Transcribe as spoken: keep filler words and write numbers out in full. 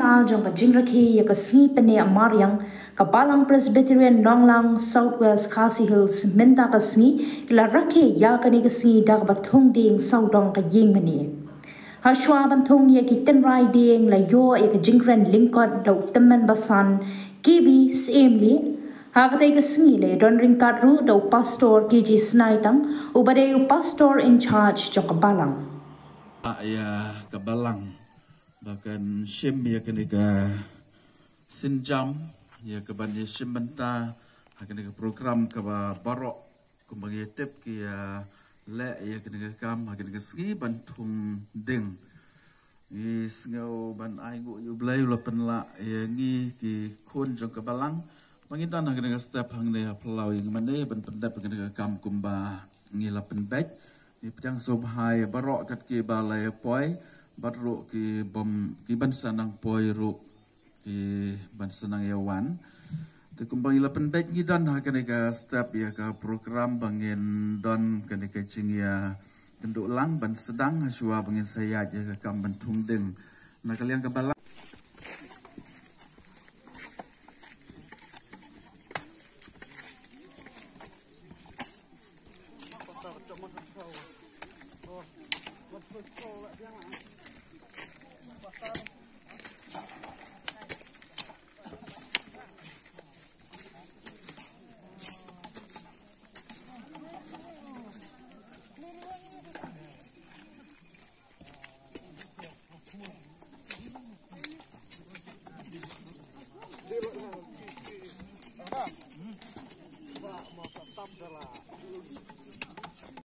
Jong ka jingrakhe ïa ka sngi pyneh mariang, ka Balang Presbyterian Nonglang, South West Khasi Hills, mynta ka sngi ki la rakhe ïa kane ka sngi da kaba thung dieng sawdong ka ïing mane. Hashwa ban thung ïa ki tynrai dieng la ïoh ïa ka jingkren lyngkot da u tymmen basan K B Syiemlieh. Ha katei ka sngi la don ryngkat ruh da u Pastor K G Snaitang, uba dei u Pastor in charge jong ka Balang. Ïa ka Balang ba kan shim ïa kane ka sienjam, ïa ka ban ïa shim bynta ha kane ka program kaba baroh kumba ngi tip ki ïa leh ïa kane ka kam ha kane ka sngi ban thung dieng. Ngi sngew ban ai nguh ïa U Blei u la pynlah ïa ngi ki khun jong ka Balang ba ngi don ha kane ka step hangne ha Palau ïa ngi mane ban pyndep ïa kane ka kam kumba ngi la pynbeit. Ngi pdiang sngewbha ïa baroh kat kiba la ïa poi bad ruh ki bym, ki ban sa nang poi ruh ki ban sa nang ïa wan. Te kumba ngi la pynbeit ngi don ha kane ka step ïa ka program ba ngin don kane ka jingïakynduh lang ban sdang hashwa ba ngin sa ïaid ïa ka kam ban thung dieng. Na ka liang ka Balang.